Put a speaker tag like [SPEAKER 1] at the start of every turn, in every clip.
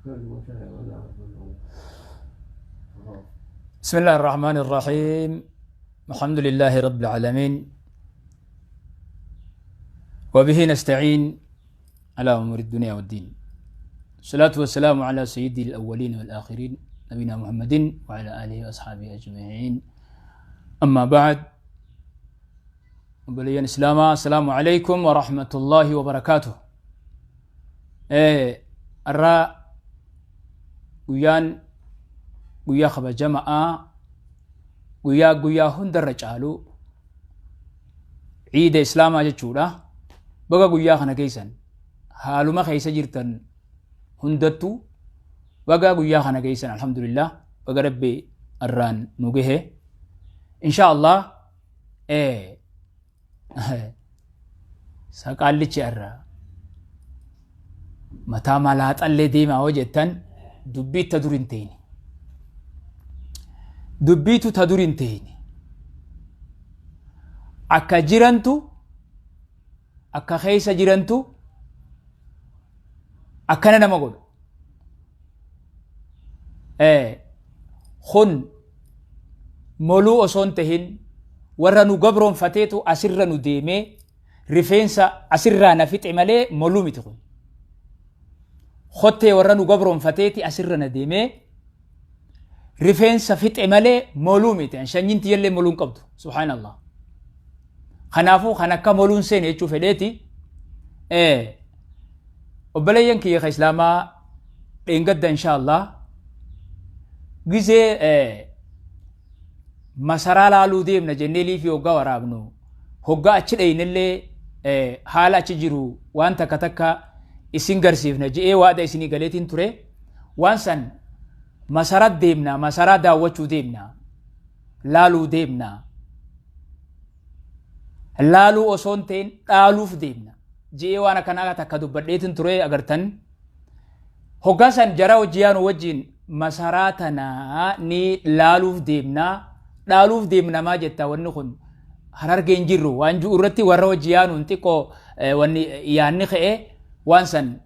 [SPEAKER 1] بسم الله الرحمن الرحيم. الحمد لله رب العالمين، وبه نستعين على أمور الدنيا والدين. الصلاة والسلام على سيد الأولين والآخرين، نبينا محمد وعلى آله وأصحابه أجمعين. أما بعد، Obboleeyyan Islaamaa, السلام عليكم ورحمة الله وبركاته. Arraa guyyaan guyyaa kabajamaa, guyyaa guyyaa hundarra caalu, ciida Islaamaa jechuudha. Baga guyyaa kana keessan, haaluma keessa jirtan hundattuu baga guyyaa kana keessan. Alhamdulillah, baga Rabbi arraan nu gahe. Insha Allah, saqaallichi arraa mataa malaaxallee deemaa hoo jettan, dubbii ta dur hin ta'in, dubbiitu ta dur hin ta'in. Akka jirantu, akka keessa jirantu akkana nama godhu. Kun moluu osoo hin tahin, warra nu gabroonfateetu asirra nu deemee rifeensa asirraa na fixe malee moluu miti kun. Kottee warra nu gabroonfateeti asirra na deemee rifeensa fixe malee moluu miti. Shanyiin tiyyallee moluu hin qabdu. Subhaanallah. Kanaafuu kan akka moluun seene jechuu fedheeti. Obboleeyyan kiyya ka Islaamaa, dheengadda insha Allah gizee masaraa laaluu deemna jennee liifii hoggaa waraabnu, hoggaa achi dheynellee haala achi jiru waan takka takka isin garsiifna je'ee waada isinii galeetiin ture. Waan san masaraa deemna, masaraa daawwachuu deemna, laaluu deemna, laaluu osoo hin ta'in dhaaluuf deemna je'ee waan akkanaa takka dubbadheetiin ture. Agartan, hoggaa san jara hojii yaanu wajjin masaraa tanaa ni laaluuf deemnaa, dhaaluuf deemna maa jetta, wanni kun Harargee hin jirru waan jiru irratti warra hojii yaanuun xiqqoo wanni yaanni ka'ee waan san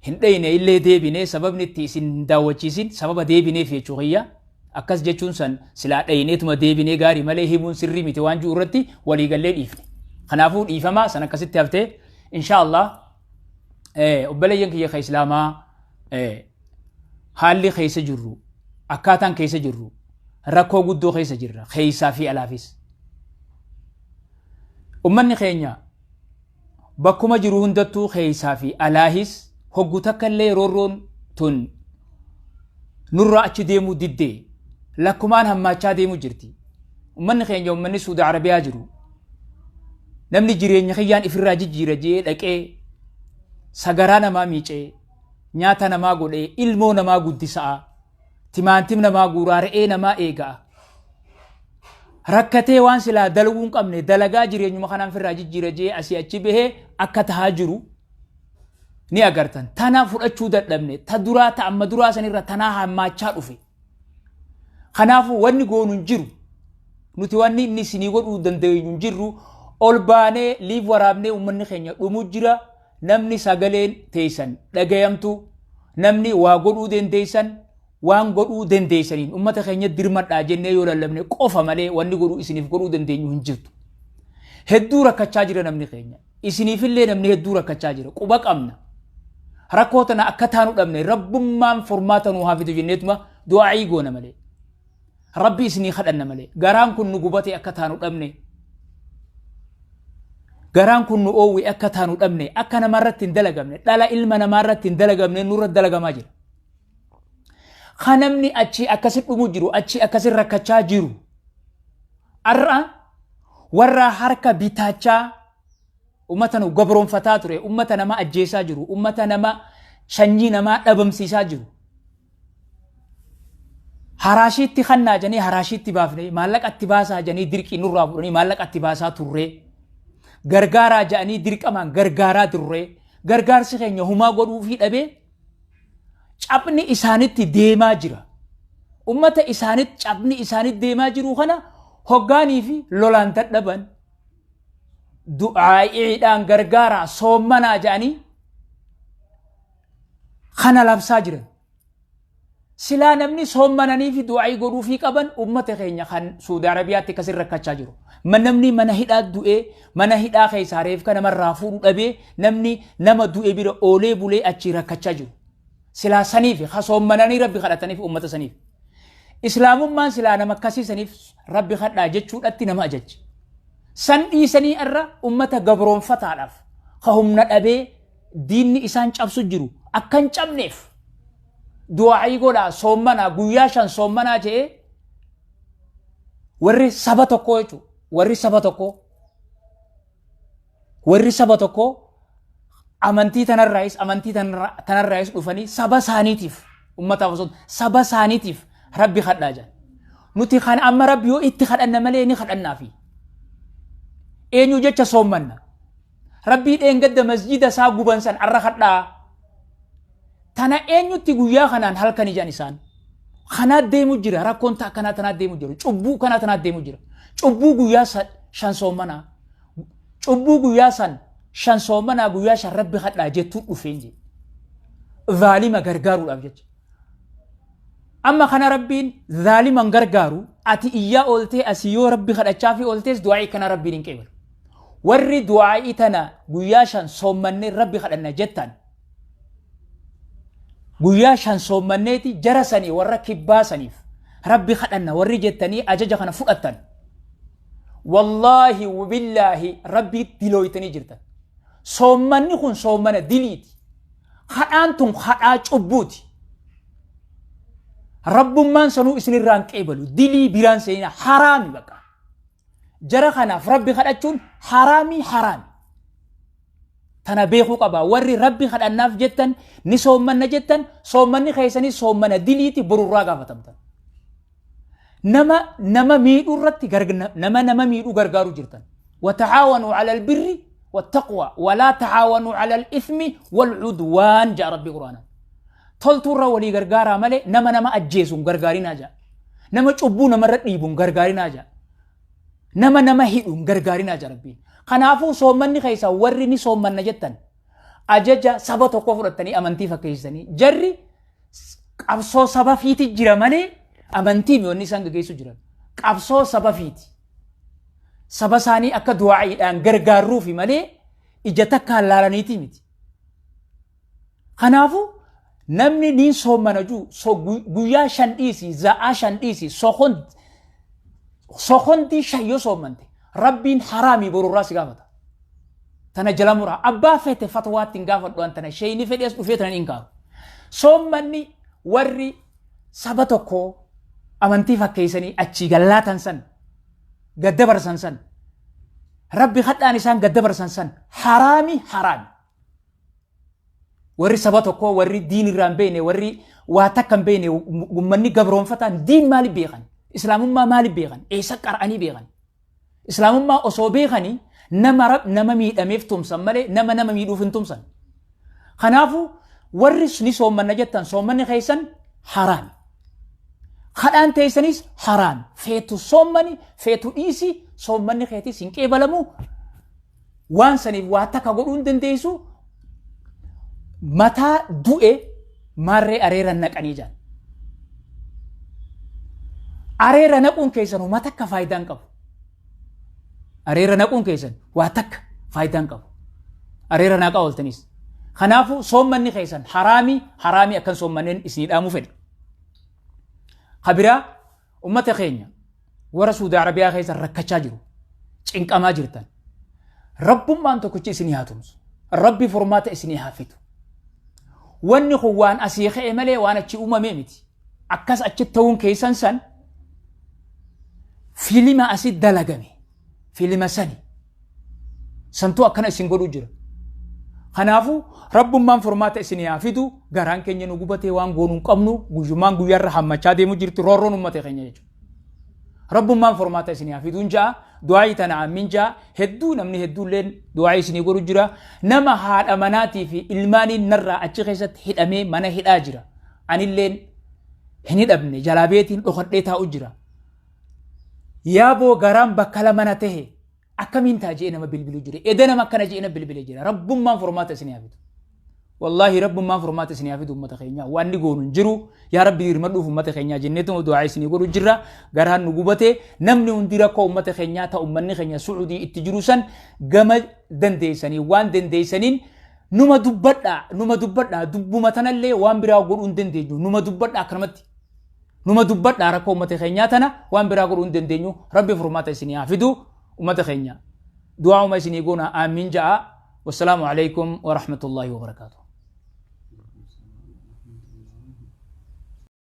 [SPEAKER 1] hin dheyne illee deebine. Sababni itti isin hin daawwachiisin sababa deebineef jechuu kiyya. Akkas jechuun san silaa dheyneetuma deebinee gaarii malee himuun sirrii miti waan jiru irratti waliigallee dhiifne. Kanaafuu dhiifama, san akkasitti haftee. Insha Allah, obboleeyyan kiyya ka Islaamaa, haalli keessa jirru, akkaataan keessa jirru, rakkoo guddoo keessa jirra, keessaa fi alaafis. Ummanni keenya bakkuma jiru hundattuu, keessaa fi alaahis, hoggu takka illee roorroon tun nurraa achi deemuu diddee lakkumaan hammaachaa deemuu jirti. Ummanni keenya, ummanni Suudi Arabiyaa jiru, namni jireenya kiyyaan ifirraa jijjiira jee dhaqee sagaraa namaa miicee, nyaata namaa godhee, ilmoo namaa guddisaa, timaantim namaa guuraa, re'ee namaa eegaa, rakkatee waan silaa dalaguu hin qabne dalagaa, jireenyuma kanaan firraa jijjiira jee asii achi bahee akka tahaa jiru ni agartan. Tana fudhachuu dadhabne, ta duraa ta amma duraa sanirra tanaa hammaachaa dhufe. Kanaafuu wanni goonu hin jiru. Nuti wanni inni isinii godhuu dandeenyu hin jirru. Ol baanee live waraabnee uummanni keenya dhumu jira. Namni sagaleen teessan dhagayamtu, namni waa godhuu dandeessan, waan godhuu dandeessaniin uummata keenya dirmadhaa jennee yoo lallabne qofa malee wanni godhuu isiniif godhuu dandeenyu hin jirtu. Hedduu rakkachaa jira namni keenya. Isiniifillee namni hedduu rakkachaa jira. Quba qabna. Rakkoo tana akka taanu dhabne, Rabbummaan furmaata nuu haa fidu jenneetuma du'aa'ii goona malee. Rabbi isinii kadhanna malee. Garaan kun nu gubate, akka taanu dhabne. Garaan kun nu oowwe, akka taanu dhabne. Akka namarratti hin dalagamne. Dhala ilma namaarratti hin dalagamne nurra dalagamaa jira. Ka namni achi akkasi dhumu jiru, achi akkasi rakkachaa jiru. Har'a warra harka bitaachaa ummata nu gabroonfataa ture, ummata nama ajjeesaa jiru, ummata nama sanyii namaa dhabamsiisaa jiru. Haraashiitti kannaa jedhanii haraashiitti baafne, maallaqa itti baasaa jedhanii dirqii nurraa fudhanii maallaqa itti baasaa turree, gargaaraa jedhanii dirqamaan gargaaraa turree, gargaarsi keenya humaa godhuufii dhabee cabni isaanitti deemaa jira. Ummata isaanitti cabni isaanitti deemaa jiru kana hoggaanii fi lolaan dadhaban du'aa'iidhaan gargaaraa, soommanaa jedhanii. Kana labsaa jiran. Silaa namni soommananii fi du'aa'ii godhuufii qaban ummata keenya kan Suudi Arabiyaatti akkasin rakkachaa jiru. Namni mana hidhaa du'ee, mana hidhaa keessaa reefka namarraa fuudhu dhabee, namni nama du'e bira oolee bulee achii rakkachaa jiru. Silaa saniif ha soommananii rabbi kadhataniif ummata saniif. Islaamummaan silaa nama akkasii saniif rabbi kadhaa jechuudhatti nama ajajji. San dhiisanii irra ummata gabroonfataadhaaf ka humna dhabee diinni isaan cabsu jiru akka hin cabneef du'aa'ii godhaa, soommanaa, guyyaa 5 soommanaa jedhee warri saba tokkoo jechuudha. Warri saba tokkoo, warri saba tokkoo amantii tanarraayis, amantii tanarraayis dhufanii saba isaaniitiif, ummataaf osoo saba isaaniitiif rabbi kadhaa jiran. Nuti kan amma rabbi yoo itti kadhanna malee ni kadhannaafi. Eenyu jecha soommanna? Rabbii dheengadda masjida isaa guban san arra kadhaa. Tana eenyutti guyyaa kanaan halkan ijaan isaan? Kanaa deemu jira, rakkoon ta'a kanaa tanaa deemu jira, cubbuu kanaa tanaa deemu jira. Cubbuu guyyaa 5 soommanaa. Cubbuu guyyaa 5 soommanaa, guyyaa 5 rabbi kadhaa jettuu dhufeen jedhe. Zaalima gargaaruudhaaf jecha. Amma kana rabbiin zaaliman gargaaru, ati iyyaa ooltee asii yoo rabbi kadhachaa fi ooltees du'aa'ii kana rabbiin hin qeebalu. Warri du'aa'ii tana guyyaa 5 soommannee rabbi kadhanna jettan, guyyaa 5 soommanneeti jara sanii warra kibbaa saniif rabbi kadhanna warri jettanii ajaja kana fudhattan, wallaahi billaahi rabbi dilooytanii jirtan. Soommanni kun soommana diliiti. Kadhaan tun kadhaa cubbuuti. Rabbummaan sanuu isinirraa hin qeebalu. Dilii biraan seenaa haraami baqa. Jara kanaaf rabbi kadhachuun haraami, haraami. Tana beekuu qaba. Warri rabbi kadhannaaf jettan, ni soommanna jettan, soommanni keessanii soommana diliiti, borurraa gaafatamtan. Nama nama miidhuu irratti, nama nama miidhuu gargaaruu jirtan. وتعاونوا على البر والتقوى ولا تعاونوا على الإثم والعدوان جاء ربي قرآنا. Toltuurra walii gargaaraa malee nama nama ajjeesuun gargaarinaa jaa. Nama cubbuu namarra dhiibuun gargaarinaa jaa. Nama nama hidhuun gargaarinaa jaa rabbiin. Kanaafuu soommanni keessaa warri ni soommanna jettan ajaja saba tokko fudhattanii amantii fakkeessanii, jarri qabsoo saba fiiti jira malee amantii mi'oonni isaan gaggeessu jiran. Qabsoo saba fiiti. Saba isaanii akka du'aa'iidhaan gargaarruufi malee ija takkaan laalaniiti miti. Kanaafuu namni niin soommana jiru guyyaa 5 dhiisi, za'aa 5 dhiisi, sokondii 5 yoo soommante rabbiin haraamii borurraa si gaafata. Tana jala muraa, abbaa fete fatwaatti hin gaafadhu an tana, sheeyni fedhe as dhufee tana hin kaaru. Soommanni warri saba tokko amantii fakkeessanii achii gallaatan san, gaddabarsan san, rabbi kadhaan isaan gaddabarsan san haraami, haraami. Warri saba tokko, warri diin irraa hin beekne, warri waa takka hin beekne, uummanni gabroonfataan diin maaliif beekan? Islaamummaa maaliif beekan? Eessa qara'anii beekan? Islaamummaa osoo beekanii nama nama miidhameef tumsan malee nama nama miidhuuf hin tumsan. Kanaafuu warri ni soommanna jettan soommanni keessan haraami. Kadhaan teessanis haraami. Feetu soommani, feetu dhiisi, soommanni keetis hin qeebalamu. Waan saniif waa takka godhuu hin dandeessu. Mataa du'e maarree areera naqanii jiran. Areera naquun keessan waa takka faayidaa hin qabu. Areera naquun keessan waa takka faayidaa hin qabu. Areera naqaa ooltanis. Kanaafuu soommanni keessan haraami, haraami akkan soommanneen isinii dhaamuu fedha. Kabiraa ummata keenya warra Suudi Arabiyaa keessa rakkachaa jiru, cinqamaa jirtan. Rabbummaan tokkichi isinii haa tumsu. Rabbi furmaata isinii haa fidu. Wanni kun waan asii ka'e malee waan achi uumamee miti. Akkas achi ta'uun keessan san filima asii dalagame. Filima sani. Santuu akkana isin godhuu jira. Kanaafuu rabbummaan furmaata isinii haa fidu. Garaan keenya nu gubatee waan goonuu hin qabnu, guyyummaan guyyaarra hammachaa deemu jirti roorroon uummata keenya jechuudha. Rabbummaan furmaata isinii haa fiduun ja'a. Du'aayii tana ammin ja'a. Hedduu namni hedduulleen du'aayii isinii godhu jira. Nama haadha manaatii fi ilmaaniin narraa achi keessatti hidhamee mana hidhaa jira. Anilleen hin hidhamne, jalaa beetiin dhokadhee taa'u jira. Yaaboo garaan bakka lama na tahe akkamiin ta'a jee nama bilbilu jira. Eda nama akkana jee nama bilbile jira. Rabbummaan furmaata isinii haa fidu. Wallaahi rabbummaan furmaata isinii haa fidu ummata keenyaa. Waan inni goonu hin jiru. Yaa Rabbi dirmadhuuf ummata keenyaa jenneetuma du'aa isinii godhu jirra. Garaan nu gubate namni hundi rakkoo ummata keenyaa ta ummanni keenya Su'udii itti jiru san gama dandeessanii waan dandeessaniin numa dubbadhaa, numa dubbadhaa, dubbuma tanallee waan biraa godhuu hin dandeenyu, numa dubbadhaa akkanumatti. Numa dubbadhaa rakkoo ummata keenyaa tana waan biraa godhuu hin dandeenyu. Rabbi furmaata isinii haa fidu ummata keenya. Du'aa'uma isinii goona, aamiin ja'a. Wassalaamu alaikum wa rahmatullahi wa barakaatuh.